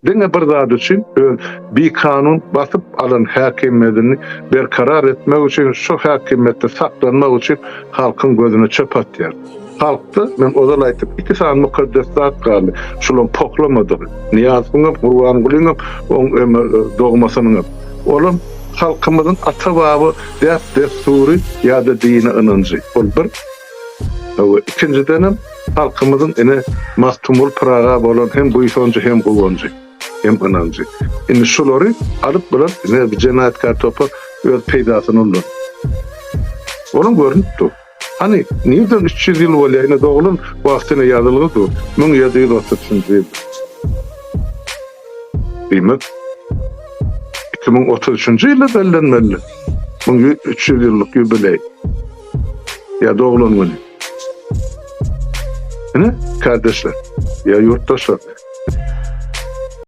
Diňe bir zat üçin öz bikanun basyp alan häkimiýedini berkarar etmek üçin şo häkimiýetde saklanmak üçin halkyň gözüne çöp atýar. Halkda men ozal aýtdym iki sany mukaddes zat galdy şulaň pohlamadygy Nyýazowyňam Gurbangulyňam oň dogmasynyňam. Olam halkymyzyň ata-baba däp-dessury ýa-da dini ynanjy. Ol bir. Hawa, ikinjidenem halkymyzyň ine Magtymguly Pyraga bolan hem buýsanjy hem guwanjy, hem ynanjy. Indi şulary alyp bular ine bir jenaýatkär topar öz peýdasyna ulanyp. Olam görnüp dur. Hany, nirden 300 ýyl bolýar, ine doglan wagty ine ýazylgy dur, 1733-nji ýyl. Diýmek, 2033-nji ýylda bellenmeli. 1300 ýyllyk ýubileý. Ýa doglan güni. Ine, kardeşler, ýa ýurtdaşlar.